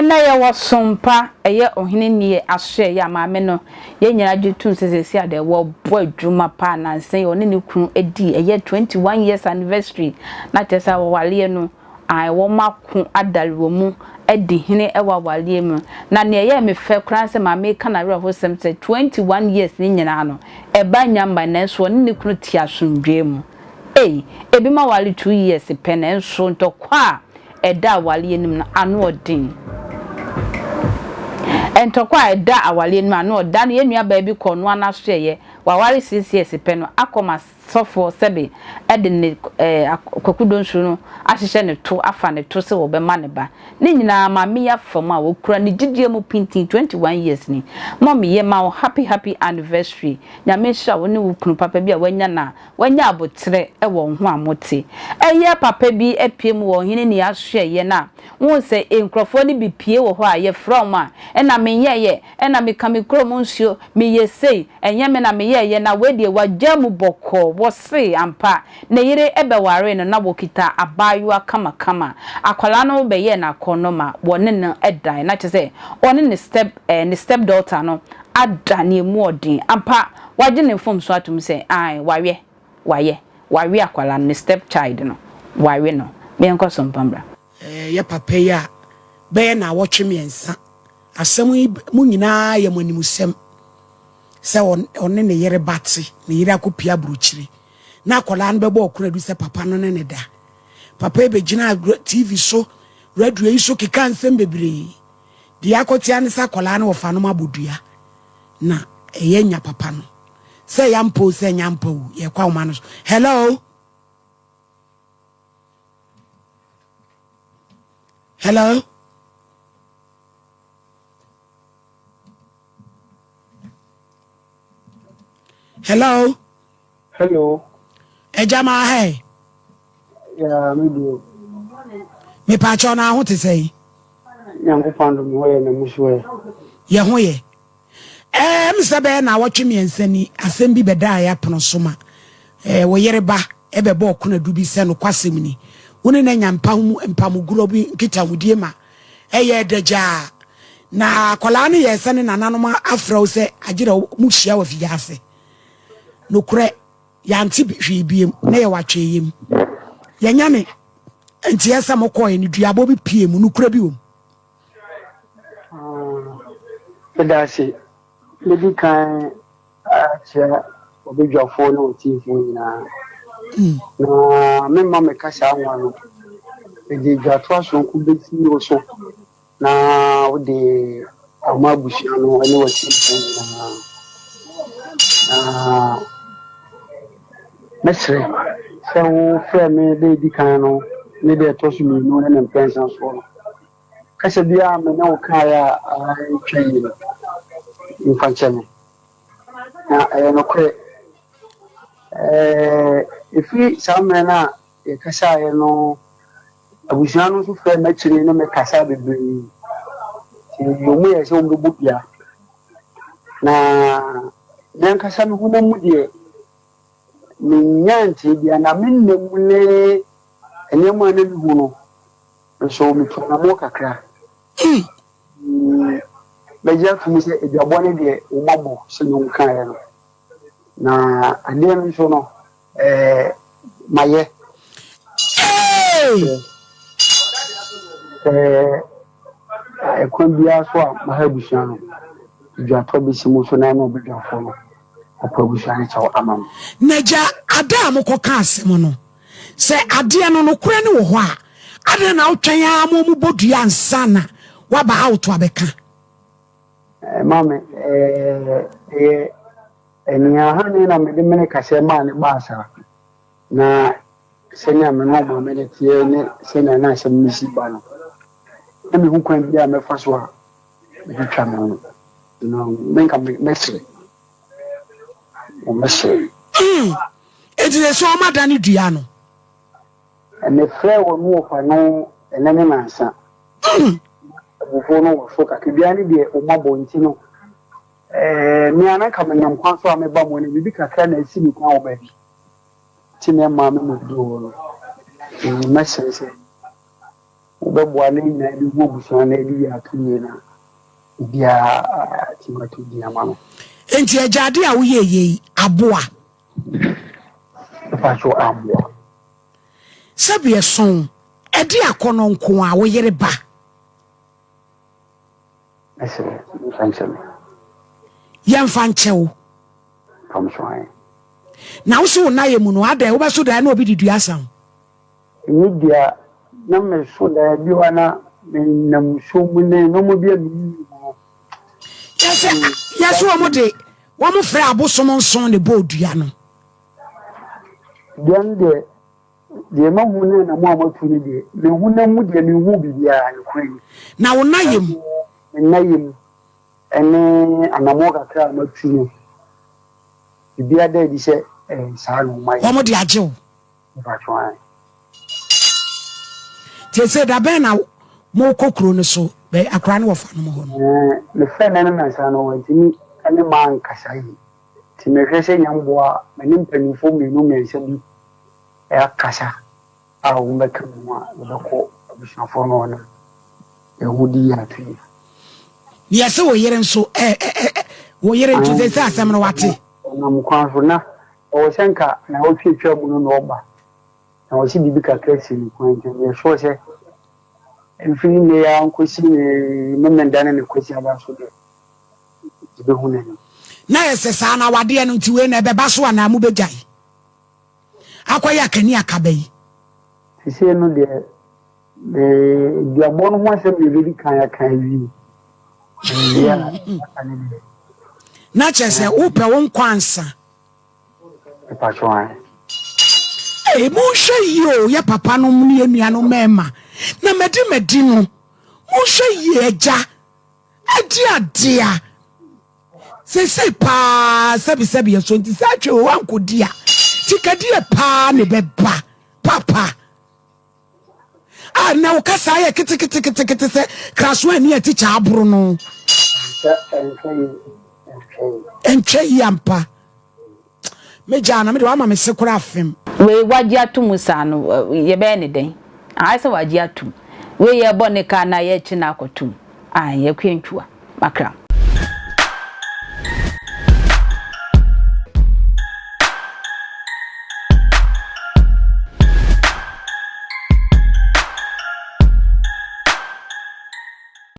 Ɛnnɛ yɛwɔ Sompa, ɛyɛ Ɔhene Nie asoɛeɛ a maame no, yɛn nyinaa gye tom sɛ seesei a deɛ wɔbɔ adwuma paa nansa yi ɔne ne kunu adi ɛyɛ 21 years anniversary na kyerɛ sɛ awareɛ no ae wɔn ako adare wɔn mu adi hene wɔ awareɛ mu na nea ɛyɛɛ me fɛ koraa ne sɛ maame yi ka n'awerɛhosɛm sɛ 21 years ne nyinaa no ɛba nnya mmae nanso ɔne ne kunu te asomdwoeɛ mu. Ei, ebinom aware 2 years pɛ nanso ntɔkwa a ɛda awareɛ no mu no ano ɔden. Ntɔkwa a ɛda awareɛ no mu ano ɔda no, yɛn nuabaa bi kɔɔ noa n'asoɛeɛ, waware 6 years pɛ no, akɔ ma sɔfoɔ sɛbe de ne eh, Kwaku Donsuro no ahyehyɛ ne to afa ne to sɛ wɔbɛma ne ba. Ne nyinaa maame yi afa mu a wɔkura ne gyidie mu pintinn 21 years ni. Mummy yɛma wo happy happy anniversary. Nyame nhyira wo ne wo kunu papa bi a wanya no a Wanya aboterɛ wɔ wo ho a mote. Ɛyɛ papa bi apue mu wɔ ɔhene ni asoɛeɛ no a, wohu sɛ nkurɔfoɔ no bi pue wɔ hɔ a, yɛfrɛ wɔn a, ɛna menyɛeɛ, ɛna meka me kurom nsuo, meyɛ sei, ɛnyɛ me na meyɛeɛ, na wei deɛ wagyaa mu bɔkɔɔ. Wɔse ampa, ne yere bɛwaree no na wɔkita abaayewa kamakama. Akwadaa no bɛyɛɛ no akɔnnɔ ma wɔne no daeɛ, na kyerɛ sɛ ɔne ne step, ne step daughter no ada ne emu ɔden. Ampa, wagye ne mfomso atom sɛ ae, wayɛ, wayɛ, wawe akwadaa no, ne step child no, wawe no. Menkɔ so mpa mbra. Yɛ papa yi a bɛyɛ naawɔtwe miɛnsa asɛm yi mo nyinaa yɛ mo animsɛm sɛ ɔne ne yere ba te ne yere akɔpia aburokyire na akwadaa no bɛbɔ ɔkoro adu sɛ papa no ne ne da papa yi bɛgyina TV so radio yi so keka nsɛm bebree deɛ akɔtea ne sɛ akwadaa no wɔfa no abɔ dua na ɛyɛ nya papa no sɛ ɛyɛ ampa o sɛ ɛnyɛ ampa o yɛkɔ ahoma no so hello hello hello hello ɛgya maa hɛ ya me bio mepaakyɛw na aho te sɛ yi nyankopɔn adom ho yɛ na musu ɛ yɛ ho yɛ Ɛɛm sɛ bɛyɛ naawɔtwe miɛnsa ni, asɛm bi bɛdaa yɛ apono so ma ɛɛ wo yere ba bɛbɔɔ konadu bi sɛ nokwasɛm ni, wo ne no anya mpa mu mpamogorɔ bi nkitahodie ma ɛyɛɛ dɛ gyaa. Na akwadaa no yɛɛ sɛ ne nananom afrɛ wo sɛ agyerɛ mo hyia wɔ afiase. Nokorɛ, yɛante hwee biem na yɛwɔ atweeyem. Yɛanya ne nteɛ sɛ mokɔɔɛ no duabɔ bi pue mu, nokorɛ bi wɔ mu. Meda ase. Mɛdi kan akyerɛ ɔbadwafoɔ ne ɔtiefoɔ nyinaa. Na memma me kasa nwa no, mede dwatoa sononko bɛsi wo so na wode ama abusua no ne w'atiefoɔ nyinaa. Na mɛsrɛ sɛ wofrɛ me da ɛdi kan no ne da ɛtɔ so mmienu ne ne mprɛnsa soɔ no, Kasa biara a me ne wo kaeɛ a atwa yi no, mfa nkyɛ me. Na ɛyɛ nokorɛ. Ɛfiri saa mmerɛ no a yɛkasaeɛ no, abusua no nso frɛɛ me akyire ne me kasaa bebree. Nti wɔyɛɛ sɛ wɔbɛbɔ dua. Na me ankasa me honam mu deɛ, mennya ntee biara. Na me nna mu ne nneɛma a na mehu no, Nso metu anammɔn kakra. Mɛgye ato mu sɛ aduabɔ no deɛ wɔabɔ sɛdeɛ wɔkaeɛ no, na adeɛ no nso no, ɛɛ mayɛ. Sɛ ɛkwan biara so a maha abusua no, dwatɔ bɛsi mu so na ɛne ɔbadwafoɔ no ɔpɛ abusua no kyɛw ama me. N'agya, ada a mokɔka asɛm no, Sɛ adeɛ no nokorɛ no wɔ hɔ a, adɛn na wotwɛn ara ma wɔbɔ dua ansa na woaba out abɛka? Maame, ɛyɛ aniahanne na mede mene kasɛɛ maa no baa saa. Na sɛnea me ne ɔmaame no teɛ ne sɛnea na asɛm no si ba no, na mehu kwan bi a mɛfa so a metwitwa me ho. Na menka mɛsrɛ. Wɔmɛsrɛ. Enti sɛ sɛ wɔn adane dua no. Mefrɛɛ wɔn mu ɔfa no ɛnɛ ne nansa. Abufuo no wɔ so kakra. Dua no deɛ wɔn abɔ nti no, ɛɛ me a na nka menam kwan so a meba mu no, biribi kakra na asi me kwan wɔ baabi. Nti na ɛmaa me mu duu hɔ no. Nti mɛsrɛ sɛ. Wobɛboa na yɛn nyinaa yɛbɛhu abusua na yɛde yie ato yie na biribiara atumi ato din ama no. Enti agya ade a woyɛɛ yei aboa? Mepakyɛw amboa. Sɛbi ɛsɔn ɛde akɔnɔ nko a wo yere ba. Mɛsrɛ momfa nkyɛ me. Yɛmfa nkyɛ wo. Mpamokyɛw ae. Na wo se wo nayɛ mu no adɛn wobɛso daeɛ na obi de dua asa wo? Ɛnyɛ dua, na meso daeɛ bi wɔ hɔ a na menam nsuo mu ne nnoɔma bi a mennim mu no. Yɛse yɛse wɔn de wɔn frɛ abosom nson na ɛbɔɔ dua no. Dua no deɛ deɛ mahu ne anamɔ a matu no deɛ me honam mu deɛ menhuu biribiara nokorɛ ni. Na wo nna yɛ mu? Me nna yɛ mu ɛne anamɔ kakra a matu no biribiara da adi sɛ ɛyɛ saa na wɔayɛ. Wɔn de agye wo. Seesei da bɛn na morekɔ kuro no so bɛ akora ne wɔfa nom hɔ no? Mefrɛ no ne nansa no wantumi ne mankasa yie nti mehwɛ sɛ nyamboa a me ne mpanimfoɔ mmienu mmiɛnsa bi akasa a wɔbɛka me ho a yɛbɛkɔ abusuafoɔ no hɔ na yɛho di yie ato yie. Na yɛse wo yere nso ɛ ɛ ɛ wo yere nso seesei asɛm no wate? Ɔnam kwan so na Ɛwɔ sɛ nka naawɔtwe atwa mu no na ɔba, na ɔse biribi kakra si no kwan nti meyɛ sure sɛ mfiri nnɛ yi ara nkɔsi ne Memenda ne ne Kwasiada so deɛ yɛbɛhu n'anim. Na yɛ sɛ saa na awadeɛ no nti wei na ɛbɛba so anaa mobɛgyae akɔyɛ akani akaba yi? Seesei no deɛ me duabɔ no ho asɛm na yɛbɛdi kan aka awie. Mewie a aka no deɛ. Na kyerɛ sɛ wopɛ wo nkwa ansa. Mepakyɛw ae. Ei monhwɛ yie o yɛ papa nom ne yɛ nuanom mmarima na madi madi no monhwɛ yie agya adi adea seesei paa sɛbi sɛbi ɛso nti sɛ atwe o ankɔdi a tikadie paa ne bɛba papa A na wo kasa ayɛ keteketekete sɛ kraso ani a tikya aboro no. Ɛntwa yi ampa. Megyaa na mede wama me se koraa fem. Wei wagye ato mu saa no yɛbɛyɛ ne dɛn? Ayɛ sɛ wagye atom. Wei yɛbɔ ne ka anaa yɛkye no akɔtom? Ae, Akua Ntwua, Makram.